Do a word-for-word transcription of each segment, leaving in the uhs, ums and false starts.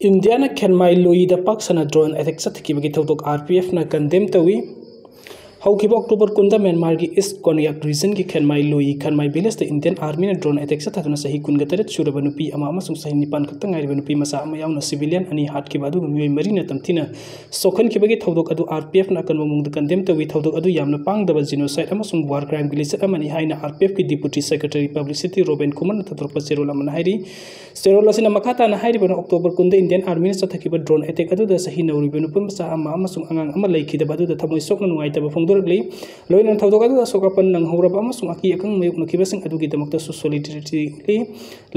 ꯏꯟꯗꯤꯌꯥꯅ ꯈꯦꯟꯃꯥꯏ ꯂꯣꯏꯗ ꯄꯥꯛ ꯁꯟꯅ drone attack ꯆꯠꯊꯈꯤꯕꯒꯤ ꯊꯧꯗꯣꯛ RPFꯅ condemn ꯇꯧꯏ꯫ ꯍꯧꯈꯤꯕ October ꯀꯨꯟꯗ ꯃ꯭ꯌꯥꯟꯃꯥꯔꯒꯤ East Konyak regionꯒꯤ ꯈꯦꯟꯃꯥꯏ ꯂꯣꯏ, ꯈꯦꯟꯃꯥꯏ villageꯇ Indian Armyꯅ drone attack ꯆꯠꯊꯗꯨꯅ ꯆꯍꯤ ꯀꯨꯟꯒ ꯇꯔꯦꯠ ꯁꯨꯔꯕ ꯅꯨꯄꯤ ꯑꯃ ꯑꯃꯁꯨꯡ ꯆꯍꯤ ꯅꯤꯄꯥꯟ ꯈꯛꯇ ꯉꯥꯏꯔꯤꯕ ꯅꯨꯄꯤ ꯃꯆꯥ ꯑꯃ ꯌꯥꯎꯅ civilian ꯑꯅꯤ ꯍꯥꯠꯈꯤꯕ ꯑꯗꯨꯒ ꯃꯤꯑꯣꯏ ꯃꯔꯤꯅ ꯇꯝꯊꯤꯅ ꯁꯣꯛꯍꯟꯈꯤꯕꯒꯤ ꯊꯧꯗꯣꯛ ꯑꯗꯨ RPFꯅ ꯑꯀꯟꯕ ꯃꯑꯣꯡꯗ condemn ꯇꯧꯏ꯫ ꯊꯧꯗꯣꯛ ꯑꯗꯨ ꯌꯥꯝꯅ ꯄꯥꯡꯗꯕ genocide ꯑꯃꯁꯨꯡ war crimeꯒꯤ ꯂꯤꯆꯠ ꯑꯃꯅꯤ ꯍꯥꯏꯅ RPFꯀꯤ Deputy Secretary Publicity Robin Kumarꯅ ꯊꯥꯗꯣꯔꯛꯄ ꯆꯦꯔꯣꯜ ꯑꯃꯅ ꯍꯥꯏꯔꯤ꯫ ꯆꯦꯔꯣꯜ ꯑꯁꯤꯅ ꯃꯈꯥ ꯇꯥꯅ ꯍꯥꯏꯔꯤꯕꯅ, October ꯀꯨꯟꯗ Indian Armyꯅ ꯆꯠꯊꯈꯤꯕ drone attack ꯑꯗꯨꯗ ꯆꯍꯤ ꯅꯧꯔꯤꯕ ꯅꯨꯄꯥ ꯃꯆꯥ ꯑꯃ ꯑꯃꯁꯨꯡ ꯑꯉꯥꯡ ꯑꯃ ꯂꯩꯈꯤꯗꯕ ꯑꯗꯨꯗ ꯊꯃꯣꯏ ꯁꯣꯛꯅ ꯅꯨꯡꯉꯥꯏꯇꯕ ꯐꯣꯡꯗꯣꯔꯛꯂꯤ꯫ ꯂꯣꯏꯅꯅ ꯊꯧꯗꯣꯛ ꯑꯗꯨꯗ ꯑꯁꯣꯛ ꯑꯄꯟ ꯅꯪꯍꯧꯔꯕ ꯑꯃꯁꯨꯡ ꯑꯀꯤ ꯑꯈꯪ ꯃꯥꯌꯣꯛꯅꯈꯤꯕꯁꯤꯡ ꯑꯗꯨꯒꯤꯗꯃꯛꯇꯁꯨ solidarity ꯎꯠꯂꯤ꯫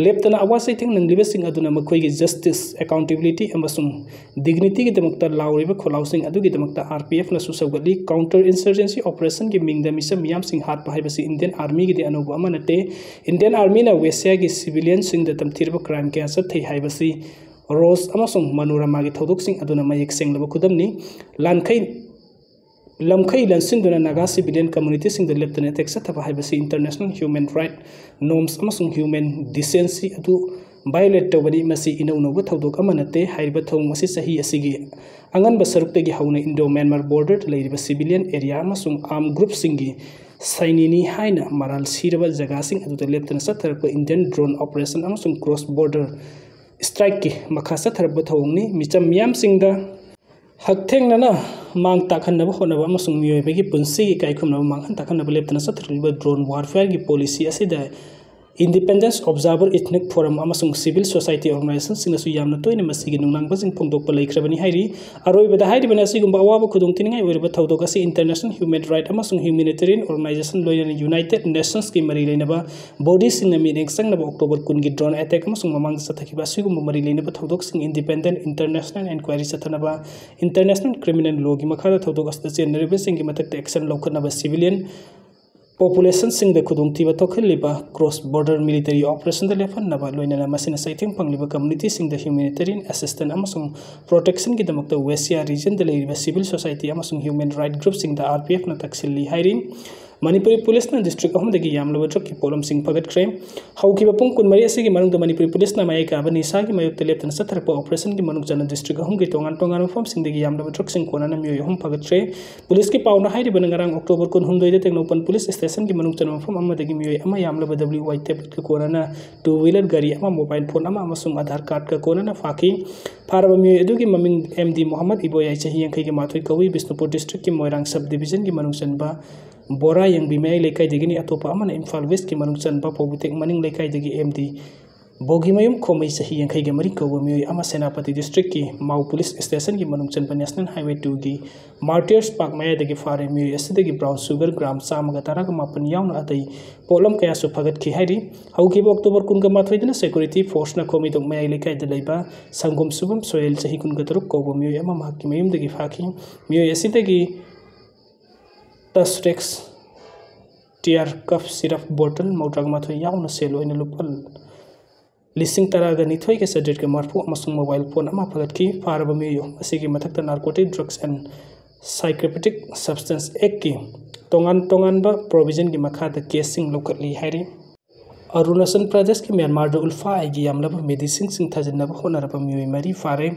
ꯂꯦꯞꯇꯅ ꯑꯋꯥ ꯆꯩꯊꯦꯡ ꯅꯪꯂꯤꯕꯁꯤꯡ ꯑꯗꯨꯅ ꯃꯈꯣꯏꯒꯤ justice, accountability ꯑꯃꯁꯨꯡ dignityꯒꯤꯗꯃꯛꯇ ꯂꯥꯎꯔꯤꯕ ꯈꯣꯜꯂꯥꯎꯁꯤꯡ ꯑꯗꯨꯒꯤꯗꯃꯛꯇ RPFꯅꯁꯨ ꯁꯧꯒꯠꯂꯤ꯫ Counter insurgency operationꯒꯤ ꯃꯤꯡꯗ ꯃꯤꯆꯝ ꯃꯤꯌꯥꯝꯁꯤꯡ ꯍꯥꯠꯄ ꯍꯥꯏꯕꯁꯤ Indian Armyꯒꯤꯗꯤ ꯑꯅꯧꯕ ꯑꯃ ꯅꯠꯇꯦ꯫ Indian Armyꯅ Westꯒꯤ civilianꯁꯤꯡꯗ ꯇꯝꯊꯤꯔꯕ crime ꯀꯌꯥ ꯆꯠꯊꯩ ꯍꯥꯏꯕꯁꯤ Rose ꯑꯃꯁꯨꯡ Manoramaꯒꯤ ꯊꯧꯗꯣꯛꯁꯤꯡ ꯑꯗꯨꯅ ꯃꯌꯦꯛ ꯁꯦꯡꯂꯕ ꯈꯨꯗꯝꯅꯤ꯫ ꯂꯥꯟꯈꯩ, ꯂꯝꯈꯩ ꯂꯟꯁꯤꯟꯗꯨꯅ Naga civilian communityꯁꯤꯡꯗ ꯂꯦꯞꯇꯅ attack ꯆꯠꯊꯕ ꯍꯥꯏꯕꯁꯤ international human right norms ꯑꯃꯁꯨꯡ human decency ꯑꯗꯨ violate ꯇꯧꯕꯅꯤ꯫ ꯃꯁꯤ ꯏꯅꯧ ꯅꯧꯕ ꯊꯧꯗꯣꯛ ꯑꯃ ꯅꯠꯇꯦ꯫ ꯍꯥꯏꯔꯤꯕ ꯊꯧꯑꯣꯡ ꯑꯁꯤ ꯆꯍꯤ ꯑꯁꯤꯒꯤ ꯑꯉꯟꯕ ꯁꯔꯨꯛꯇꯒꯤ ꯍꯧꯅ Indo-Myanmar borderꯗ ꯂꯩꯔꯤꯕ civilian area ꯑꯃꯁꯨꯡ armed groupꯁꯤꯡꯒꯤ ꯁꯥꯏꯅꯤꯅꯤ ꯍꯥꯏꯅ ꯃꯔꯥꯜ ꯁꯤꯔꯕ ꯖꯒꯥꯁꯤꯡ ꯑꯗꯨꯗ ꯂꯦꯞꯇꯅ ꯆꯠꯊꯔꯛꯄ Indian drone operation ꯑꯃꯁꯨꯡ cross border strikeꯀꯤ ꯃꯈꯥ ꯆꯠꯊꯔꯛꯄ ꯊꯧꯑꯣꯡꯅꯤ꯫ ꯃꯤꯆꯝ ꯃꯤꯌꯥꯝꯁꯤꯡꯗ ꯍꯛꯊꯦꯡꯅꯅ ꯃꯥꯡ ꯇꯥꯛꯍꯟꯅꯕ ꯍꯣꯠꯅꯕ ꯑꯃꯁꯨꯡ ꯃꯤꯑꯣꯏꯕꯒꯤ ꯄꯨꯟꯁꯤꯒꯤ ꯏꯀꯥꯏ ꯈꯨꯝꯅꯕ ꯃꯥꯡꯍꯟ ꯇꯥꯛꯍꯟꯅꯕ ꯂꯦꯞꯇꯅ ꯆꯠꯊꯔꯛꯂꯤꯕ drone warfareꯒꯤ policy ꯑꯁꯤꯗ Independence Observer, Ethnic Forum ꯑꯃꯁꯨꯡ civil society organizationꯁꯤꯡꯅꯁꯨ ꯌꯥꯝꯅ ꯇꯣꯏꯅ ꯃꯁꯤꯒꯤ ꯅꯨꯡꯅꯥꯡꯕꯁꯤꯡ ꯐꯣꯡꯗꯣꯛꯄ ꯂꯩꯈ꯭ꯔꯕꯅꯤ ꯍꯥꯏꯔꯤ꯫ ꯑꯔꯣꯏꯕꯗ ꯍꯥꯏꯔꯤꯕꯅ ꯑꯁꯤꯒꯨꯝꯕ ꯑꯋꯥꯕ ꯈꯨꯗꯣꯡꯊꯤꯅꯤꯡꯉꯥꯏ ꯑꯣꯏꯔꯕ ꯊꯧꯗꯣꯛ ꯑꯁꯤ international human right ꯑꯃꯁꯨꯡ humanitarian organization ꯂꯣꯏꯅꯅ United Nationsꯀꯤ ꯃꯔꯤ ꯂꯩꯅꯕ bodyꯁꯤꯡꯅ ꯃꯤꯠꯌꯦꯡ ꯆꯪꯅꯕ October ꯀꯨꯟꯒꯤ drone attack ꯑꯃꯁꯨꯡ ꯃꯃꯥꯡꯗ ꯆꯠꯊꯈꯤꯕ ꯑꯁꯤꯒꯨꯝꯕ ꯃꯔꯤ ꯂꯩꯅꯕ ꯊꯧꯗꯣꯛꯁꯤꯡ independent international inquiry ꯆꯠꯊꯅꯕ, international criminal lawꯒꯤ ꯃꯈꯥꯗ ꯊꯧꯗꯣꯛ ꯑꯁꯤꯗ ꯆꯦꯟꯅꯔꯤꯕꯁꯤꯡꯒꯤ ꯃꯊꯛꯇ action ꯂꯧꯈꯠꯅꯕ, civilian populationꯁꯤꯡꯗ ꯈꯨꯗꯣꯡꯊꯤꯕ ꯊꯣꯛꯍꯜꯂꯤꯕ cross border military operationꯗ ꯂꯦꯞꯍꯟꯅꯕ, ꯂꯣꯏꯅꯅ ꯃꯁꯤꯅ ꯆꯩꯊꯦꯡ ꯐꯪꯂꯤꯕ communityꯁꯤꯡꯗ humanitarian assistance ꯑꯃꯁꯨꯡ protectionꯒꯤꯗꯃꯛꯇ Westia regionꯗ ꯂꯩꯔꯤꯕ civil society ꯑꯃꯁꯨꯡ human right groupꯁꯤꯡꯗ RPFꯅ ꯇꯛꯁꯤꯜꯂꯤ ꯍꯥꯏꯔꯤ꯫ ꯃꯅꯤꯄꯨꯔꯤ ꯄꯨꯂꯤꯁꯅ ꯗꯤꯁꯇ꯭ꯔꯤꯛ ꯑꯍꯨꯝꯗꯒꯤ ꯌꯥꯝꯂꯕ ꯗ꯭ꯔꯒꯀꯤ ꯄꯣꯠꯂꯝꯁꯤꯡ ꯐꯒꯠꯈ꯭ꯔꯦ꯫ ꯍꯧꯈꯤꯕ ꯄꯨꯡ ꯀꯨꯟꯃꯔꯤ ꯑꯁꯤꯒꯤ ꯃꯅꯨꯡꯗ ꯃꯅꯤꯄꯨꯔꯤ ꯄꯨꯂꯤꯁꯅ ꯃꯌꯥꯏ ꯀꯥꯕ ꯅꯤꯁꯥꯒꯤ ꯃꯥꯌꯣꯛꯇ ꯂꯦꯞꯇꯅ ꯆꯠꯊꯔꯛꯄ ꯑꯣꯄꯔꯦꯁꯟꯒꯤ ꯃꯅꯨꯡ ꯆꯟꯅ ꯗꯤꯁꯇ꯭ꯔꯤꯛ ꯑꯍꯨꯝꯒꯤ ꯇꯣꯉꯥꯟ ꯇꯣꯉꯥꯟꯕ ꯃꯐꯝꯁꯤꯡꯗꯒꯤ ꯌꯥꯝꯂꯕ ꯗ꯭ꯔꯒꯁꯤꯡ ꯀꯣꯟꯅꯅ ꯃꯤꯑꯣꯏ ꯑꯍꯨꯝ ꯐꯒꯠꯈ꯭ꯔꯦ꯫ ꯄꯨꯂꯤꯁꯀꯤ ꯄꯥꯎꯅ ꯍꯥꯏꯔꯤꯕꯅ, ꯉꯔꯥꯡ ꯑꯣꯛꯇꯣꯕꯔ ꯀꯨꯟꯍꯨꯝꯗꯣꯏꯗ ꯇꯦꯡꯅꯧꯄꯜ ꯄꯨꯂꯤꯁ ꯁ꯭ꯇꯦꯁꯟꯒꯤ ꯃꯅꯨꯡ ꯆꯟꯕ ꯃꯐꯝ ꯑꯃꯗꯒꯤ ꯃꯤꯑꯣꯏ ꯑꯃ ꯌꯥꯝꯂꯕ W Y tablet ꯀ ꯀꯣꯟꯅꯅ two wheeler ꯒꯥꯔꯤ ꯑꯃ, mobile phone ꯑꯃ ꯑꯃꯁꯨꯡ ꯑꯙꯥꯔ card ꯀ ꯀꯣꯟꯅꯅ ꯐꯥꯈꯤ꯫ ꯐꯥꯔꯕ ꯃꯤꯑꯣꯏ ꯑꯗꯨꯒꯤ ꯃꯃꯤꯡ M D ꯃꯣꯍꯝꯃꯗ ꯏꯕꯣꯌꯥꯏ, ꯆꯍꯤ ꯌꯥꯡꯈꯩꯒ ꯃꯥꯊꯣꯏ ꯀꯧꯏ, ꯕꯤꯁꯅꯨꯄꯨꯔ ꯗꯤꯁꯇ꯭ꯔꯤꯛꯀꯤ ꯃꯣꯏꯔꯥꯡ sub division ꯒꯤ ꯃꯅꯨꯡ ꯆꯟꯕ ꯕꯣꯔꯥ ꯌꯦꯡꯕꯤ ꯃꯌꯥꯏ ꯂꯩꯀꯥꯏꯗꯒꯤꯅꯤ꯫ ꯑꯇꯣꯞꯄ ꯑꯃꯅ ꯏꯝꯐꯥꯜ ꯋꯦꯁꯀꯤ ꯃꯅꯨꯡ ꯆꯟꯕ ꯄꯧꯕꯨꯇꯦꯛ ꯃꯅꯤꯡ ꯂꯩꯀꯥꯏꯗꯒꯤ M D ꯕꯣꯒꯤꯃꯌꯨꯝ ꯈꯣꯃꯩ, ꯆꯍꯤ ꯌꯥꯡꯈꯩꯒ ꯃꯔꯤ ꯀꯧꯕ ꯃꯤꯑꯣꯏ ꯑꯃ, ꯁꯦꯅꯥꯄꯇꯤ ꯗꯤꯁꯇ꯭ꯔꯤꯛꯀꯤ ꯃꯥꯎ ꯄꯨꯂꯤꯁ ꯁ꯭ꯇꯦꯁꯟꯒꯤ ꯃꯅꯨꯡ ꯆꯟꯕ National Highway two ꯒꯤ Martyrs Park ꯃꯌꯥꯏꯗꯒꯤ ꯐꯥꯔꯦ꯫ ꯃꯤꯑꯣꯏ ꯑꯁꯤꯗꯒꯤ brown sugar gram ꯆꯥꯝꯃꯒ ꯇꯔꯥꯒ ꯃꯥꯄꯟ ꯌꯥꯎꯅ ꯑꯇꯩ ꯄꯣꯠꯂꯝ ꯀꯌꯥꯁꯨ ꯐꯒꯠꯈꯤ ꯍꯥꯏꯔꯤ꯫ ꯍꯧꯈꯤꯕ ꯑꯣꯛꯇꯣꯕꯔ ꯀꯨꯟꯒ ꯃꯥꯊꯣꯏꯗꯅ security force ꯅ ꯈꯣꯃꯩꯗꯣꯛ ꯃꯌꯥꯏ ꯂꯩꯀꯥꯏꯗ ꯂꯩꯕ ꯁꯪꯒꯣꯝ ꯁꯨꯕꯝ ꯁꯣꯍꯦꯜ, ꯆꯍꯤ ꯀꯨꯟꯒ ꯇꯔꯨꯛ ꯀꯧꯕ ꯃꯤꯑꯣꯏ ꯑꯃ ꯃꯍꯥꯛꯀꯤ ꯃꯌꯨꯝꯗꯒꯤ ꯐꯥꯈꯤ꯫ ꯃꯤꯑꯣꯏ ꯑꯁꯤꯗꯒꯤ Tasrex tear cough syrup bottle ꯃꯧꯗ꯭ꯔꯥꯒ ꯃꯥꯊꯣꯏ ꯌꯥꯎꯅ ꯁꯦꯜ ꯑꯣꯏꯅ ꯂꯨꯄꯥ ꯂꯤꯁꯤꯡ ꯇꯔꯥꯒ ꯅꯤꯊꯣꯏꯒ ꯆꯥꯇ꯭ꯔꯦꯠꯀ ꯃꯔꯐꯨ ꯑꯃꯁꯨꯡ mobile phone ꯑꯃ ꯐꯒꯠꯈꯤ꯫ ꯐꯥꯔꯕ ꯃꯤꯑꯣꯏ ꯑꯍꯨꯝ ꯑꯁꯤꯒꯤ ꯃꯊꯛꯇ Narcotic Drugs and Psychotropic Substance Act ꯀꯤ ꯇꯣꯉꯥꯟ ꯇꯣꯉꯥꯟꯕ provision ꯒꯤ ꯃꯈꯥꯗ case ꯁꯤꯡ ꯂꯧꯈꯠꯂꯤ ꯍꯥꯏꯔꯤ꯫ ꯑꯔꯨꯅꯥꯆꯜ ꯄ꯭ꯔꯗꯦꯁꯀꯤ ꯃ꯭ꯌꯥꯟꯃꯥꯔꯗ ꯎꯜꯐꯥ ꯑꯥꯏꯒꯤ ꯌꯥꯝꯂꯕ medicine ꯁꯤꯡ ꯊꯥꯖꯤꯟꯅꯕ ꯍꯣꯠꯅꯔꯕ ꯃꯤꯑꯣꯏ ꯃꯔꯤ ꯐꯥꯔꯦ꯫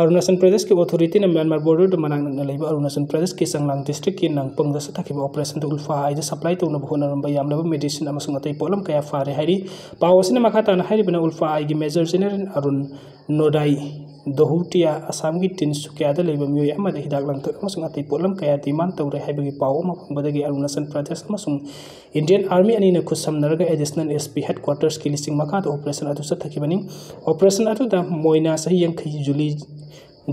ꯑꯔꯨꯅꯥꯆꯜ ꯄ꯭ꯔꯗꯦꯁꯀꯤ authority ꯅ ꯃ꯭ꯌꯥꯟꯃꯥꯔ border ꯗ ꯃꯅꯥꯛ ꯅꯛꯅ ꯂꯩꯕ ꯑꯔꯨꯅꯥꯆꯜ ꯄ꯭ꯔꯗꯦꯁꯀꯤ ꯆꯥꯡꯂꯥꯡ ꯗꯤꯁꯇ꯭ꯔꯤꯛꯀꯤ ꯅꯥꯡꯄꯪꯗ ꯆꯠꯊꯈꯤꯕ operation ꯗ ꯎꯜꯐꯥ ꯑꯥꯏꯗ supply ꯇꯧꯅꯕ ꯍꯣꯠꯅꯔꯝꯕ ꯌꯥꯝꯂꯕ medicine ꯑꯃꯁꯨꯡ ꯑꯇꯩ ꯄꯣꯠꯂꯝ ꯀꯌꯥ ꯐꯥꯔꯦ ꯍꯥꯏꯔꯤ꯫ ꯄꯥꯎ ꯑꯁꯤꯅ ꯃꯈꯥ ꯇꯥꯅ ꯍꯥꯏꯔꯤꯕꯅ, ꯎꯜꯐꯥ ꯑꯥꯏꯒꯤ Major General ꯑꯔꯨꯟ ꯅꯣꯗꯥꯏ ꯗꯣꯍꯨꯇꯤꯌꯥ ꯑꯁꯥꯝꯒꯤ ꯇꯤꯟꯁꯨꯀꯤꯌꯥꯗ ꯂꯩꯕ ꯃꯤꯑꯣꯏ ꯑꯃꯗ ꯍꯤꯗꯥꯛ ꯂꯥꯡꯊꯛ ꯑꯃꯁꯨꯡ ꯑꯇꯩ ꯄꯣꯠꯂꯝ ꯀꯌꯥ demand ꯇꯧꯔꯦ ꯍꯥꯏꯕꯒꯤ ꯄꯥꯎ ꯑꯃ ꯐꯪꯕꯗꯒꯤ ꯑꯔꯨꯅꯥꯆꯜ ꯄ꯭ꯔꯗꯦꯁ ꯑꯃꯁꯨꯡ Indian Army ꯑꯅꯤꯅ ꯈꯨꯠꯁꯝꯅꯔꯒ Additional S P headquarters ꯀꯤ ꯂꯤꯁꯤꯡ ꯃꯈꯥꯗ operation ꯑꯗꯨ ꯆꯠꯊꯈꯤꯕꯅꯤ꯫ Operation ꯑꯗꯨꯗ ꯃꯣꯏꯅꯥ, ꯆꯍꯤ ꯌꯥꯡꯈꯩ, ꯖꯨꯂꯤ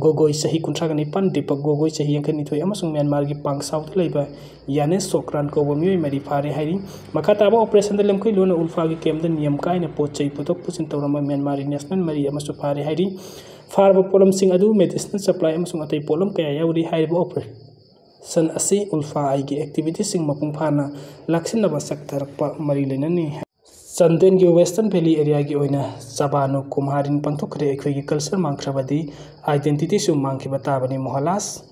ꯒꯣꯒꯣꯏ, ꯆꯍꯤ ꯀꯨꯟꯊ꯭ꯔꯥꯒ ꯅꯤꯄꯥꯟ, ꯗꯤꯄꯛ ꯒꯣꯒꯣꯏ, ꯆꯍꯤ ꯌꯥꯡꯈꯩ ꯅꯤꯊꯣꯏ, ꯑꯃꯁꯨꯡ ꯃ꯭ꯌꯥꯟꯃꯥꯔꯒꯤ ꯄꯥꯡꯁꯥꯎꯗ ꯂꯩꯕ ꯌꯥꯅꯦꯁ ꯁꯣꯀ꯭ꯔꯥꯟ ꯀꯧꯕ ꯃꯤꯑꯣꯏ ꯃꯔꯤ ꯐꯥꯔꯦ ꯍꯥꯏꯔꯤ꯫ ꯃꯈꯥ ꯇꯥꯕ operation ꯗ ꯂꯝꯈꯩ ꯂꯣꯟꯅ ꯎꯜꯐꯥꯒꯤ camp ꯗ ꯅꯤꯌꯝ ꯀꯥꯏꯅ ꯄꯣꯠ ꯆꯩ ꯄꯨꯊꯣꯛ ꯄꯨꯁꯤꯟ ꯇꯧꯔꯝꯕ ꯃ꯭ꯌꯥꯟꯃꯥꯔꯤ national ꯃꯔꯤ ꯑꯃꯁꯨ ꯐꯥꯔꯦ ꯍꯥꯏꯔꯤ꯫ ꯐꯥꯔꯕ ꯄꯣꯠꯂꯝꯁꯤꯡ ꯑꯗꯨ medicinal supply ꯑꯃꯁꯨꯡ ꯑꯇꯩ ꯄꯣꯠꯂꯝ ꯀꯌꯥ ꯌꯥꯎꯔꯤ꯫ ꯍꯥꯏꯔꯤꯕ operation ꯑꯁꯤ ꯎꯜꯐꯥ ꯑꯥꯏꯒꯤ activity ꯁꯤꯡ ꯃꯄꯨꯡ ꯐꯥꯅ ꯂꯥꯛꯁꯤꯟꯅꯕ ꯆꯠꯊꯔꯛꯄ ꯃꯔꯤ ꯂꯩꯅꯅꯤ꯫ ꯆꯥꯟꯗꯦꯜꯒꯤ Western Valley area ꯒꯤ ꯑꯣꯏꯅ ꯆꯕꯥꯅꯨ ꯀꯨꯝꯍꯥꯔꯤꯟ ꯄꯥꯡꯊꯣꯛꯈ꯭ꯔꯦ꯫ ꯑꯩꯈꯣꯏꯒꯤ culture ꯃꯥꯡꯈ꯭ꯔꯕꯗꯤ identity ꯁꯨ ꯃꯥꯡꯈꯤꯕ ꯇꯥꯕꯅꯤ꯫ ꯃꯣꯍꯟꯂꯥꯁ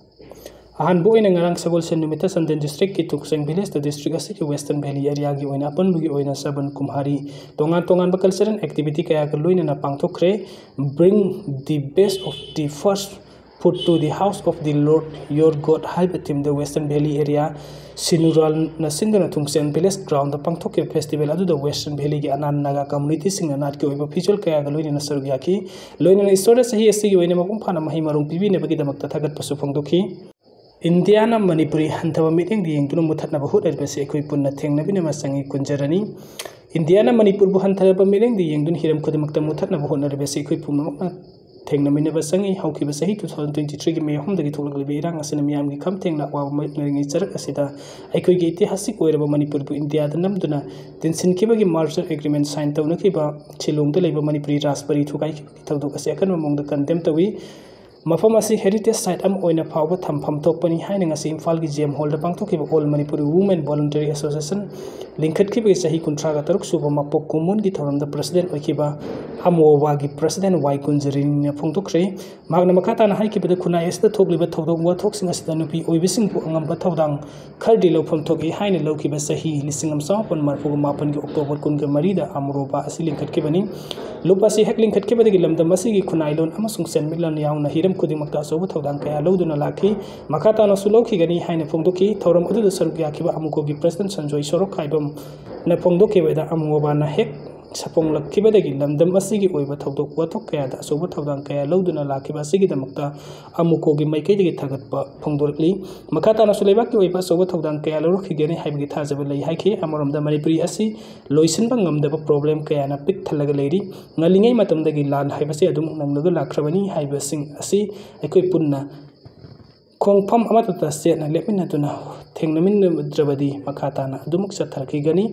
ꯑꯍꯥꯟꯕ ꯑꯣꯏꯅ ꯉꯔꯥꯡ ꯁꯒꯣꯜꯁꯦꯟ ꯅꯨꯃꯤꯠꯇ ꯆꯥꯟꯗꯦꯜ district ꯀꯤ ꯇꯨꯛꯁꯦꯡ village ꯇ district ꯑꯁꯤꯒꯤ western valley area ꯒꯤ ꯑꯣꯏꯅ ꯑꯄꯨꯟꯕꯒꯤ ꯑꯣꯏꯅ ꯆꯕꯟ ꯀꯨꯝꯍꯥꯔꯤ, ꯇꯣꯉꯥꯟ ꯇꯣꯉꯥꯟꯕ cultural activity ꯀꯌꯥꯒ ꯂꯣꯏꯅꯅ ꯄꯥꯡꯊꯣꯛꯈ꯭ꯔꯦ꯫ Bring the best of the first food to the house of the Lord your God ꯍꯥꯏꯕ theme ꯗ western valley area ꯁꯤꯅꯨꯔꯥꯜꯅ ꯁꯤꯟꯗꯨꯅ ꯇꯨꯛꯁꯦꯡ village ground ꯗ ꯄꯥꯡꯊꯣꯛꯈꯤꯕ festival ꯑꯗꯨꯗ western valley ꯒꯤ ꯑꯅꯥꯟ ꯅꯥꯒꯥ community ꯁꯤꯡꯅ ꯅꯥꯠꯀꯤ ꯑꯣꯏꯕ ꯐꯤꯖꯣꯜ ꯀꯌꯥꯒ ꯂꯣꯏꯅꯅ ꯁꯔꯨꯛ ꯌꯥꯈꯤ꯫ ꯂꯣꯏꯅꯅ ꯏꯁꯣꯔꯗ ꯆꯍꯤ ꯑꯁꯤꯒꯤ ꯑꯣꯏꯅ ꯃꯄꯨꯡ ꯐꯥꯅ ꯃꯍꯩ ꯃꯔꯣꯡ ꯄꯤꯕꯤꯅꯕꯒꯤꯗꯃꯛꯇ ꯊꯥꯒꯠꯄꯁꯨ ꯐꯣꯡꯗꯣꯛꯈꯤ꯫ ꯏꯟꯗꯤꯌꯥꯅ ꯃꯅꯤꯄꯨꯔꯤ ꯍꯟꯊꯕ ꯃꯤꯠꯌꯦꯡꯗ ꯌꯦꯡꯗꯨꯅ ꯃꯨꯊꯠꯅꯕ ꯍꯣꯠꯅꯔꯤꯕꯁꯤ ꯑꯩꯈꯣꯏ ꯄꯨꯟꯅ ꯊꯦꯡꯅꯃꯤꯟꯅꯕ ꯆꯪꯏ꯫ ꯀꯨꯟꯖꯔꯅꯤ꯫ ꯏꯟꯗꯤꯌꯥꯅ ꯃꯅꯤꯄꯨꯔꯕꯨ ꯍꯟꯊꯔꯕ ꯃꯤꯠꯌꯦꯡꯗ ꯌꯦꯡꯗꯨꯅ ꯍꯤꯔꯝ ꯈꯨꯗꯤꯡꯃꯛꯇ ꯃꯨꯊꯠꯅꯕ ꯍꯣꯠꯅꯔꯤꯕꯁꯤ ꯑꯩꯈꯣꯏ ꯄꯨꯝꯅꯃꯛꯅ ꯊꯦꯡꯅꯃꯤꯟꯅꯕ ꯆꯪꯏ꯫ ꯍꯧꯈꯤꯕ ꯆꯍꯤ two thousand twenty three ꯒꯤ May ꯑꯍꯨꯝꯗꯒꯤ ꯊꯣꯛꯂꯛꯂꯤꯕ ꯏꯔꯥꯡ ꯑꯁꯤꯅ ꯃꯤꯌꯥꯝꯒꯤ ꯈꯝ ꯊꯦꯡꯅ ꯑꯋꯥꯕ ꯃꯥꯌꯣꯛꯅꯔꯤꯉꯩ ꯆꯔꯛ ꯑꯁꯤꯗ ꯑꯩꯈꯣꯏꯒꯤ ꯏꯇꯤꯍꯥꯁꯤꯛ ꯑꯣꯏꯔꯕ ꯃꯅꯤꯄꯨꯔꯕꯨ ꯏꯟꯗꯤꯌꯥꯗ ꯅꯝꯗꯨꯅ ꯇꯤꯟꯁꯤꯟꯈꯤꯕꯒꯤ merger agreement sign ꯇꯧꯅꯈꯤꯕ ꯁꯤꯂꯣꯡꯗ ꯂꯩꯕ ꯃꯅꯤꯄꯨꯔꯤ ꯔꯥꯖꯕꯔꯤ ꯊꯨꯒꯥꯏꯈꯤꯕꯒꯤ ꯊꯧꯗꯣꯛ ꯑꯁꯤ ꯑꯀꯟꯕ ꯃꯑꯣꯡꯗ condemn ꯇꯧꯏ꯫ ꯃꯐꯝ ꯑꯁꯤ heritage site ꯑꯃ ꯑꯣꯏꯅ ꯐꯥꯎꯕ ꯊꯝꯐꯝ ꯊꯣꯛꯄꯅꯤ ꯍꯥꯏꯅ ꯉꯁꯤ ꯏꯝꯐꯥꯜꯒꯤ G M Hall ꯗ ꯄꯥꯡꯊꯣꯛꯈꯤꯕ All Manipur Women Voluntary Association ꯂꯤꯡꯈꯠꯈꯤꯕꯒꯤ ꯆꯍꯤ ꯀꯨꯟꯊ꯭ꯔꯥꯒ ꯇꯔꯨꯛ ꯁꯨꯕ ꯃꯄꯣꯛ ꯀꯨꯝꯑꯣꯟꯒꯤ ꯊꯧꯔꯝꯗ president ꯑꯣꯏꯈꯤꯕ ꯑꯃꯣꯕꯥꯒꯤ president ꯋꯥꯏ ꯀꯨꯟꯖꯔꯤꯅꯤꯅ ꯐꯣꯡꯗꯣꯛꯈ꯭ꯔꯦ꯫ ꯃꯍꯥꯛꯅ ꯃꯈꯥ ꯇꯥꯅ ꯍꯥꯏꯈꯤꯕꯗ, ꯈꯨꯟꯅꯥꯏ ꯑꯁꯤꯗ ꯊꯣꯛꯂꯤꯕ ꯊꯧꯗꯣꯛ ꯋꯥꯊꯣꯛꯁꯤꯡ ꯑꯁꯤꯗ ꯅꯨꯄꯤ ꯑꯣꯏꯕꯤꯁꯤꯡꯕꯨ ꯑꯉꯝꯕ ꯊꯧꯗꯥꯡ ꯈꯔꯗꯤ ꯂꯧꯐꯝ ꯊꯣꯛꯏ ꯍꯥꯏꯅ ꯂꯧꯈꯤꯕ ꯆꯍꯤ ꯂꯤꯁꯤꯡ ꯑꯃ ꯆꯃꯥꯄꯟ ꯃꯔꯤꯐꯨꯒ ꯃꯥꯄꯟꯒꯤ October ꯀꯨꯟꯒ ꯃꯔꯤꯗ ꯑꯃꯔꯣꯕꯥ ꯑꯁꯤ ꯂꯤꯡꯈꯠꯈꯤꯕꯅꯤ꯫ ꯂꯨꯞ ꯑꯁꯤ ꯍꯦꯛ ꯂꯤꯡꯈꯠꯈꯤꯕꯗꯒꯤ ꯂꯝꯗꯝ ꯑꯁꯤꯒꯤ ꯈꯨꯟꯅꯥꯏꯂꯣꯟ ꯑꯃꯁꯨꯡ ꯁꯦꯟꯃꯤꯠꯂꯣꯟ ꯌꯥꯎꯅ ꯍꯤꯔꯝ ꯈꯨꯗꯤꯡꯃꯛꯇ ꯑꯆꯧꯕ ꯊꯧꯗꯥꯡ ꯀꯌꯥ ꯂꯧꯗꯨꯅ ꯂꯥꯛꯈꯤ꯫ ꯃꯈꯥ ꯇꯥꯅꯁꯨ ꯂꯧꯈꯤꯒꯅꯤ ꯍꯥꯏꯅ ꯐꯣꯡꯗꯣꯛꯈꯤ꯫ ꯊꯧꯔꯝ ꯑꯗꯨꯗ ꯁꯔꯨꯛ ꯌꯥꯈꯤꯕ ꯑꯃꯨꯀꯣꯒꯤ president ꯁꯟꯖꯣꯏ ꯁꯣꯔꯣꯛꯈꯥꯏꯕꯝꯅ ꯐꯣꯡꯗꯣꯛꯈꯤꯕꯗ, ꯑꯃꯣꯕꯥꯅ ꯍꯦꯛ ꯁꯥꯐꯣꯡꯂꯛꯈꯤꯕꯗꯒꯤ ꯂꯝꯗꯝ ꯑꯁꯤꯒꯤ ꯑꯣꯏꯕ ꯊꯧꯗꯣꯛ ꯋꯥꯊꯣꯛ ꯀꯌꯥꯗ ꯑꯆꯧꯕ ꯊꯧꯗꯥꯡ ꯀꯌꯥ ꯂꯧꯗꯨꯅ ꯂꯥꯛꯈꯤꯕ ꯑꯁꯤꯒꯤꯗꯃꯛꯇ ꯑꯃꯨꯀꯣꯒꯤ ꯃꯥꯏꯀꯩꯗꯒꯤ ꯊꯥꯒꯠꯄ ꯐꯣꯡꯗꯣꯔꯛꯂꯤ꯫ ꯃꯈꯥ ꯇꯥꯅꯁꯨ ꯂꯩꯕꯥꯛꯀꯤ ꯑꯣꯏꯕ ꯑꯆꯧꯕ ꯊꯧꯗꯥꯡ ꯀꯌꯥ ꯂꯧꯔꯛꯈꯤꯒꯅꯤ ꯍꯥꯏꯕꯒꯤ ꯊꯥꯖꯕ ꯂꯩ ꯍꯥꯏꯈꯤ꯫ ꯑꯃꯔꯣꯝꯗ ꯃꯅꯤꯄꯨꯔꯤ ꯑꯁꯤ ꯂꯣꯏꯁꯤꯟꯕ ꯉꯝꯗꯕ problem ꯀꯌꯥꯅ ꯄꯤꯛ ꯊꯜꯂꯒ ꯂꯩꯔꯤ꯫ ꯉꯜꯂꯤꯉꯩ ꯃꯇꯝꯗꯒꯤ ꯂꯥꯟ ꯍꯥꯏꯕꯁꯤ ꯑꯗꯨꯝ ꯅꯪꯂꯒ ꯂꯥꯛꯈ꯭ꯔꯕꯅꯤ ꯍꯥꯏꯕꯁꯤꯡ ꯑꯁꯤ ꯑꯩꯈꯣꯏ ꯄꯨꯟꯅ ꯈꯣꯡꯐꯝ ꯑꯃꯠꯇꯗ ꯆꯦꯠꯅ ꯂꯦꯞꯃꯤꯟꯅꯗꯨꯅ ꯊꯦꯡꯅꯃꯤꯟꯅꯗ꯭ꯔꯕꯗꯤ ꯃꯈꯥ ꯇꯥꯅ ꯑꯗꯨꯃꯛ ꯆꯠꯊꯔꯛꯈꯤꯒꯅꯤ꯫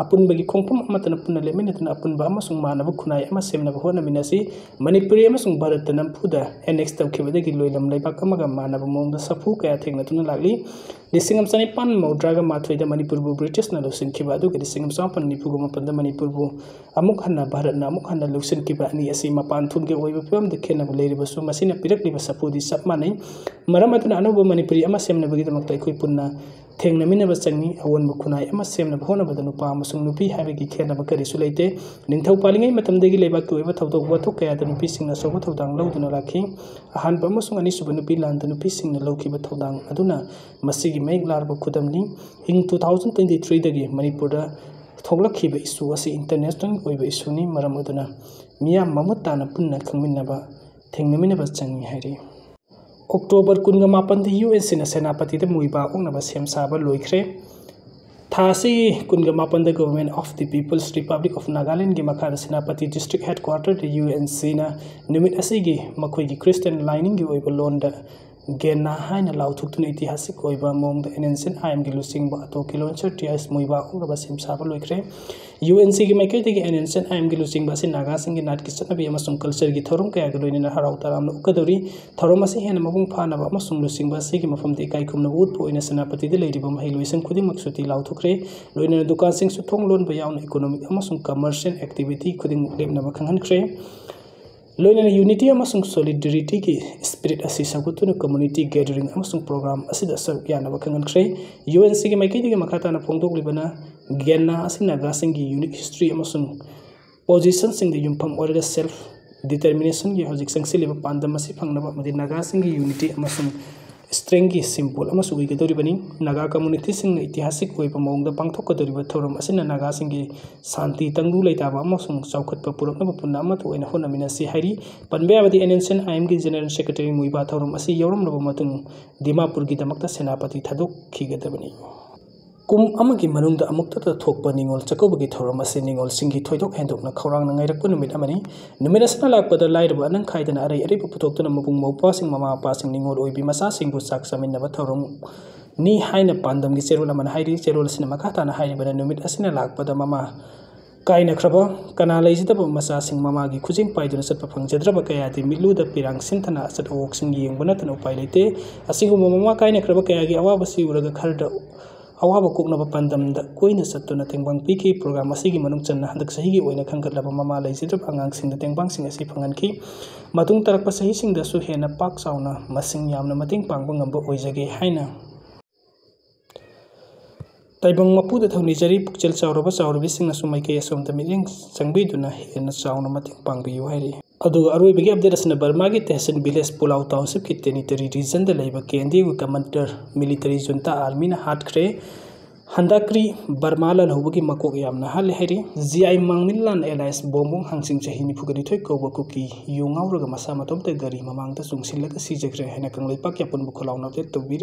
ꯑꯄꯨꯟꯕꯒꯤ ꯈꯣꯡꯐꯝ ꯑꯃꯠꯇꯅ ꯄꯨꯟꯅ ꯂꯦꯞꯃꯤꯟꯅꯗꯨꯅ ꯑꯄꯨꯟꯕ ꯑꯃꯁꯨꯡ ꯃꯥꯟꯅꯕ ꯈꯨꯟꯅꯥꯏ ꯑꯃ ꯁꯦꯝꯅꯕ ꯍꯣꯠꯅꯃꯤꯟꯅꯁꯤ꯫ ꯃꯅꯤꯄꯨꯔꯤ ꯑꯃꯁꯨꯡ ꯚꯥꯔꯠꯇ ꯅꯝꯐꯨꯗ annex ꯇꯧꯈꯤꯕꯗꯒꯤ ꯂꯣꯏꯂꯝ ꯂꯩꯕꯥꯛ ꯑꯃꯒ ꯃꯥꯟꯅꯕ ꯃꯑꯣꯡꯗ ꯁꯥꯐꯨ ꯀꯌꯥ ꯊꯦꯡꯅꯗꯨꯅ ꯂꯥꯛꯂꯤ꯫ ꯂꯤꯁꯤꯡ ꯑꯃ ꯆꯅꯤꯄꯥꯟ ꯃꯧꯗ꯭ꯔꯥꯒ ꯃꯥꯊꯣꯏꯗ ꯃꯅꯤꯄꯨꯔꯕꯨ ꯕ꯭ꯔꯤꯇꯤꯁꯅ ꯂꯧꯁꯤꯟꯈꯤꯕ ꯑꯗꯨꯒ ꯂꯤꯁꯤꯡ ꯑꯃ ꯆꯃꯥꯄꯟ ꯅꯤꯐꯨꯒ ꯃꯥꯄꯟꯗ ꯃꯅꯤꯄꯨꯔꯕꯨ ꯑꯃꯨꯛ ꯍꯟꯅ ꯚꯥꯔꯠꯅ ꯑꯃꯨꯛ ꯍꯟꯅ ꯂꯧꯁꯤꯟꯈꯤꯕ ꯑꯅꯤ ꯑꯁꯤ ꯃꯄꯥꯟ ꯊꯨꯝꯒꯤ ꯑꯣꯏꯕ ꯐꯤꯕꯝꯗ ꯈꯦꯠꯅꯕ ꯂꯩꯔꯕꯁꯨ, ꯃꯁꯤꯅ ꯄꯤꯔꯛꯂꯤꯕ ꯁꯥꯐꯨꯗꯤ ꯆꯞ ꯃꯥꯟꯅꯩ꯫ ꯃꯔꯝ ꯑꯗꯨꯅ ꯑꯅꯧꯕ ꯃꯅꯤꯄꯨꯔꯤ ꯑꯃ ꯁꯦꯝꯅꯕꯒꯤꯗꯃꯛꯇ ꯑꯩꯈꯣꯏ ꯄꯨꯟꯅ ꯊꯦꯡꯅꯃꯤꯟꯅꯕ ꯆꯪꯏ꯫ ꯑꯑꯣꯟꯕ ꯈꯨꯟꯅꯥꯏ ꯑꯃ ꯁꯦꯝꯅꯕ ꯍꯣꯠꯅꯕꯗ ꯅꯨꯄꯥ ꯑꯃꯁꯨꯡ ꯅꯨꯄꯤ ꯍꯥꯏꯕꯒꯤ ꯈꯦꯠꯅꯕ ꯀꯔꯤꯁꯨ ꯂꯩꯇꯦ꯫ ꯅꯤꯡꯊꯧ ꯄꯥꯜꯂꯤꯉꯩ ꯃꯇꯝꯗꯒꯤ ꯂꯩꯕꯥꯛꯀꯤ ꯑꯣꯏꯕ ꯊꯧꯗꯣꯛ ꯋꯥꯊꯣꯛ ꯀꯌꯥꯗ ꯅꯨꯄꯤꯁꯤꯡꯅ ꯑꯆꯧꯕ ꯊꯧꯗꯥꯡ ꯂꯧꯗꯨꯅ ꯂꯥꯛꯈꯤ꯫ ꯑꯍꯥꯟꯕ ꯑꯃꯁꯨꯡ ꯑꯅꯤꯁꯨꯕ ꯅꯨꯄꯤ ꯂꯥꯟꯗ ꯅꯨꯄꯤꯁꯤꯡꯅ ꯂꯧꯈꯤꯕ ꯊꯧꯗꯥꯡ ꯑꯗꯨꯅ ꯃꯁꯤꯒꯤ ꯃꯌꯦꯛ ꯂꯥꯔꯕ ꯈꯨꯗꯝꯅꯤ꯫ ꯏꯪ two thousand twenty threeꯗꯒꯤ ꯃꯅꯤꯄꯨꯔꯗ ꯊꯣꯛꯂꯛꯈꯤꯕ issue ꯑꯁꯤ international ꯑꯣꯏꯕ issueꯅꯤ꯫ ꯃꯔꯝ ꯑꯗꯨꯅ ꯃꯤꯌꯥꯝ ꯃꯃꯨꯠ ꯇꯥꯅ ꯄꯨꯟꯅ ꯈꯪꯃꯤꯟꯅꯕ, ꯊꯦꯡꯅꯃꯤꯟꯅꯕ ꯆꯪꯏ ꯍꯥꯏꯔꯤ꯫ ꯑꯣꯛꯇꯣꯕꯔ ꯀꯨꯟꯒ ꯃꯥꯄꯟꯗ UNCꯅ ꯁꯦꯅꯥꯄꯇꯤꯗ ꯃꯨꯏꯕꯥ ꯑꯣꯛꯅꯕ ꯁꯦꯝ ꯁꯥꯕ ꯂꯣꯏꯈ꯭ꯔꯦ꯫ ꯊꯥ ꯑꯁꯤꯒꯤ ꯀꯨꯟꯒ ꯃꯥꯄꯟꯗ Government of the People's Republic of Nagalandꯒꯤ ꯃꯈꯥꯗ ꯁꯦꯅꯥꯄꯇꯤ district headquarterꯗ UNCꯅ ꯅꯨꯃꯤꯠ ꯑꯁꯤꯒꯤ ꯃꯈꯣꯏꯒꯤ Christian ꯂꯥꯏꯅꯤꯡꯒꯤ ꯑꯣꯏꯕ ꯂꯣꯟꯗ ꯒꯦꯟꯅꯥ ꯍꯥꯏꯅ ꯂꯥꯎꯊꯣꯛꯇꯨꯅ ꯏꯇꯤꯍꯥꯁꯤꯛ ꯑꯣꯏꯕ ꯃꯑꯣꯡꯗ N N C N I Mꯒꯤ ꯂꯨꯆꯤꯡꯕ ꯑꯇꯣ ꯀꯤꯂꯣꯟꯁꯔ ꯇꯤꯌꯥꯁ ꯃꯨꯏꯕꯥ ꯑꯣꯛꯅꯕ ꯁꯦꯝ ꯁꯥꯕ ꯂꯣꯏꯈ꯭ꯔꯦ꯫ UNCꯒꯤ ꯃꯥꯏꯀꯩꯗꯒꯤ N N C N I Mꯒꯤ ꯂꯨꯆꯤꯡꯕ ꯑꯁꯤ ꯅꯥꯒꯥꯁꯤꯡꯒꯤ ꯅꯥꯠꯀꯤ ꯆꯠꯅꯕꯤ ꯑꯃꯁꯨꯡ cultureꯒꯤ ꯊꯧꯔꯝ ꯀꯌꯥꯒ ꯂꯣꯏꯅꯅ ꯍꯔꯥꯎ ꯇꯔꯥꯝꯅ ꯎꯠꯀꯗꯧꯔꯤ꯫ ꯊꯧꯔꯝ ꯑꯁꯤ ꯍꯦꯟꯅ ꯃꯄꯨꯡ ꯐꯥꯅꯕ ꯑꯃꯁꯨꯡ ꯂꯨꯆꯤꯡꯕ ꯑꯁꯤꯒꯤ ꯃꯐꯝꯗ ꯏꯀꯥꯏ ꯈꯨꯝꯅꯕ ꯎꯠꯄ ꯑꯣꯏꯅ ꯁꯦꯅꯥꯄꯇꯤꯗ ꯂꯩꯔꯤꯕ ꯃꯍꯩꯂꯣꯏꯁꯪ ꯈꯨꯗꯤꯡꯃꯛ ꯁꯨꯇꯤ ꯂꯥꯎꯊꯣꯛꯈ꯭ꯔꯦ꯫ ꯂꯣꯏꯅꯅ ꯗꯨꯀꯥꯟꯁꯤꯡꯁꯨ ꯊꯣꯡ ꯂꯣꯟꯕ ꯌꯥꯎꯅ economic ꯑꯃꯁꯨꯡ commercial activity ꯈꯨꯗꯤꯡꯃꯛ ꯂꯦꯞꯅꯕ ꯈꯪꯍꯟꯈ꯭ꯔꯦ꯫ ꯂꯣꯏꯅꯅ unity ꯑꯃꯁꯨꯡ solidarityꯒꯤ spirit ꯑꯁꯤ ꯁꯧꯒꯠꯇꯨꯅ community gathering ꯑꯃꯁꯨꯡ program ꯑꯁꯤꯗ ꯁꯔꯨꯛ ꯌꯥꯅꯕ ꯈꯪꯍꯟꯈ꯭ꯔꯦ꯫ UNCꯒꯤ ꯃꯥꯏꯀꯩꯗꯒꯤ ꯃꯈꯥ ꯇꯥꯅ ꯐꯣꯡꯗꯣꯛꯂꯤꯕꯅ ꯒꯦꯟꯅꯥ ꯑꯁꯤ ꯅꯥꯒꯥꯁꯤꯡꯒꯤ unique history ꯑꯃꯁꯨꯡ positionꯁꯤꯡꯗ ꯌꯨꯝꯐꯝ ꯑꯣꯏꯔꯒ self determinationꯒꯤ ꯍꯧꯖꯤꯛ ꯆꯪꯁꯤꯜꯂꯤꯕ ꯄꯥꯟꯗꯝ ꯑꯁꯤ ꯐꯪꯅꯕ ꯑꯃꯗꯤ ꯅꯥꯒꯥꯁꯤꯡꯒꯤ unity ꯑꯃꯁꯨꯡ strengthꯀꯤ symbol ꯑꯃꯁꯨ ꯑꯣꯏꯒꯗꯧꯔꯤꯕꯅꯤ꯫ ꯅꯥꯒꯥ communityꯁꯤꯡꯅ ꯏꯇꯤꯍꯥꯁꯤꯛ ꯑꯣꯏꯕ ꯃꯑꯣꯡꯗ ꯄꯥꯡꯊꯣꯛꯀꯗꯧꯔꯤꯕ ꯊꯧꯔꯝ ꯑꯁꯤꯅ ꯅꯥꯒꯥꯁꯤꯡꯒꯤ ꯁꯥꯟꯇꯤ, ꯇꯪꯗꯨ ꯂꯩꯇꯥꯕ ꯑꯃꯁꯨꯡ ꯆꯥꯎꯈꯠꯄ ꯄꯨꯔꯛꯅꯕ ꯄꯨꯟꯅ ꯑꯃꯠꯇ ꯑꯣꯏꯅ ꯍꯣꯠꯅꯃꯤꯟꯅꯁꯤ ꯍꯥꯏꯔꯤ꯫ ꯄꯟꯕ ꯌꯥꯕꯗꯤ N N C N I Mꯒꯤ General Secretary ꯃꯨꯏꯕꯥ ꯊꯧꯔꯝ ꯑꯁꯤ ꯌꯥꯎꯔꯝꯂꯕ ꯃꯇꯨꯡ ꯗꯤꯃꯥꯄꯨꯔꯒꯤꯗꯃꯛꯇ ꯁꯦꯅꯥꯄꯇꯤ ꯊꯥꯗꯣꯛꯈꯤꯒꯗꯕꯅꯤ꯫ ꯀꯨꯝ ꯑꯃꯒꯤ ꯃꯅꯨꯡꯗ ꯑꯃꯨꯛꯇꯗ ꯊꯣꯛꯄ ꯅꯤꯉꯣꯜ ꯆꯥꯛꯀꯧꯕꯒꯤ ꯊꯧꯔꯝ ꯑꯁꯤ ꯅꯤꯉꯣꯜꯁꯤꯡꯒꯤ ꯊꯣꯏꯗꯣꯛ ꯍꯦꯟꯗꯣꯛꯅ ꯈꯧꯔꯥꯡꯅ ꯉꯥꯏꯔꯛꯄ ꯅꯨꯃꯤꯠ ꯑꯃꯅꯤ꯫ ꯅꯨꯃꯤꯠ ꯑꯁꯤꯅ ꯂꯥꯛꯄꯗ ꯂꯥꯏꯔꯕ ꯑꯅꯪ ꯈꯥꯏꯗꯅ ꯑꯔꯩ ꯑꯔꯩꯕ ꯄꯨꯊꯣꯛꯇꯨꯅ ꯃꯕꯨꯡ ꯃꯧꯄ꯭ꯋꯥꯁꯤꯡ, ꯃꯃꯥ ꯃꯄꯥꯁꯤꯡ, ꯅꯤꯉꯣꯜ ꯑꯣꯏꯕꯤ ꯃꯆꯥꯁꯤꯡꯕꯨ ꯆꯥꯛ ꯆꯥꯃꯤꯟꯅꯕ ꯊꯧꯔꯝꯅꯤ ꯍꯥꯏꯅ ꯄꯥꯟꯗꯝꯒꯤ ꯆꯦꯔꯣꯜ ꯑꯃꯅ ꯍꯥꯏꯔꯤ꯫ ꯆꯦꯔꯣꯜ ꯑꯁꯤꯅ ꯃꯈꯥ ꯇꯥꯅ ꯍꯥꯏꯔꯤꯕꯅ ꯅꯨꯃꯤꯠ ꯑꯁꯤꯅ ꯂꯥꯛꯄꯗ ꯃꯃꯥ ꯀꯥꯏꯅꯈ꯭ꯔꯕ, ꯀꯅꯥ ꯂꯩꯖꯗꯕ ꯃꯆꯥꯁꯤꯡ ꯃꯃꯥꯒꯤ ꯈꯨꯖꯤꯡ ꯄꯥꯏꯗꯨꯅ ꯆꯠꯄ ꯐꯪꯖꯗ꯭ꯔꯕ ꯀꯌꯥꯗꯤ ꯃꯤꯠꯂꯨꯗ ꯄꯤꯔꯥꯡ ꯁꯤꯟꯊꯅ ꯑꯆꯠ ꯑꯋꯣꯛꯁꯤꯡ ꯌꯦꯡꯕ ꯅꯠꯇꯅ ꯎꯄꯥꯏ ꯂꯩꯇꯦ꯫ ꯑꯁꯤꯒꯨꯝꯕ ꯃꯃꯥ ꯀꯥꯏꯅꯈ꯭ꯔꯕ ꯀꯌꯥꯒꯤ ꯑꯋꯥꯕꯁꯤ ꯎꯔꯒ ꯈꯔꯗ ꯑꯋꯥꯕ ꯀꯣꯛꯅꯕ ꯄꯥꯟꯗꯝꯗ ꯀꯣꯏꯅ ꯆꯠꯇꯨꯅ ꯇꯦꯡꯕꯥꯡ ꯄꯤꯈꯤ꯫ ꯄ꯭ꯔꯣꯒ꯭ꯔꯥꯝ ꯑꯁꯤꯒꯤ ꯃꯅꯨꯡ ꯆꯟꯅ ꯍꯟꯗꯛ ꯆꯍꯤꯒꯤ ꯑꯣꯏꯅ ꯈꯟꯒꯠꯂꯕ ꯃꯃꯥ ꯂꯩꯖꯗ꯭ꯔꯕ ꯑꯉꯥꯡꯁꯤꯡꯗ ꯇꯦꯡꯕꯥꯡꯁꯤꯡ ꯑꯁꯤ ꯐꯪꯍꯟꯈꯤ꯫ ꯃꯇꯨꯡ ꯇꯥꯔꯛꯄ ꯆꯍꯤꯁꯤꯡꯗꯁꯨ ꯍꯦꯟꯅ ꯄꯥꯛ ꯆꯥꯎꯅ ꯃꯁꯤꯡ ꯌꯥꯝꯅ ꯃꯇꯦꯡ ꯄꯥꯡꯕ ꯉꯝꯕ ꯑꯣꯏꯖꯒꯦ ꯍꯥꯏꯅ ꯇꯥꯏꯕꯪ ꯃꯄꯨꯗ ꯊꯧꯅꯤꯖꯔꯤ꯫ ꯄꯨꯛꯆꯦꯜ ꯆꯥꯎꯔꯕ ꯆꯥꯎꯔꯕꯤꯁꯤꯡꯅꯁꯨ ꯃꯥꯏꯀꯩ ꯑꯁꯣꯝꯗ ꯃꯤꯠꯌꯦꯡ ꯆꯪꯕꯤꯗꯨꯅ ꯍꯦꯟꯅ ꯆꯥꯎꯅ ꯃꯇꯦꯡ ꯄꯥꯡꯕꯤꯌꯨ ꯍꯥꯏꯔꯤ꯫ ꯑꯗꯨꯒ ꯑꯔꯣꯏꯕꯒꯤ ꯑꯞꯗꯦꯠ ꯑꯁꯤꯅ ꯕꯔꯃꯥꯒꯤ ꯇꯦꯍꯁꯤꯟ ꯚꯤꯂꯦꯖ ꯄꯨꯂꯥꯎ ꯇꯥꯎꯟꯁꯤꯞꯀꯤ ꯇꯦꯔꯤꯇꯣꯔꯤ ꯔꯤꯖꯟꯗ ꯂꯩꯕ ꯀꯦ ꯑꯦꯟ ꯗꯤ ꯑꯦꯒꯤ ꯀꯃꯥꯟꯗꯔ ꯃꯤꯂꯤꯇꯔꯤ ꯖꯨꯟꯇꯥ ꯑꯥꯔꯃꯤꯅ ꯍꯥꯠꯈ꯭ꯔꯦ꯫ ꯍꯟꯗꯛꯀꯤ ꯕꯔꯃꯥ ꯂꯥꯜꯍꯧꯕꯒꯤ ꯃꯀꯣꯛ ꯌꯥꯝꯅ ꯍꯥꯜꯂꯦ ꯍꯥꯏꯔꯤ꯫ ꯖꯤ ꯑꯥꯏ ꯃꯥꯡꯃꯤꯟꯂꯥꯟ ꯑꯦꯂꯥꯏꯁ ꯕꯣꯝꯕꯣꯡ ꯍꯥꯡꯆꯤꯡ ꯆꯍꯤ ꯅꯤꯐꯨꯒ ꯅꯤꯊꯣꯏ ꯀꯧꯕ ꯀꯨꯀꯤ ꯌꯨ ꯉꯥꯎꯔꯒ ꯃꯁꯥ ꯃꯇꯣꯝꯇ ꯒꯥꯔꯤ ꯃꯃꯥꯡꯗ ꯆꯣꯡꯁꯤꯜꯂꯒ ꯁꯤꯖꯈ꯭ꯔꯦ ꯍꯥꯏꯅ ꯀꯪꯂꯩꯄꯥꯛꯀꯤ ꯑꯄꯨꯟꯕ ꯈꯨꯜꯂꯥꯎꯅ ꯑꯞꯗꯦꯠ ꯇꯧꯕꯤꯔꯤ꯫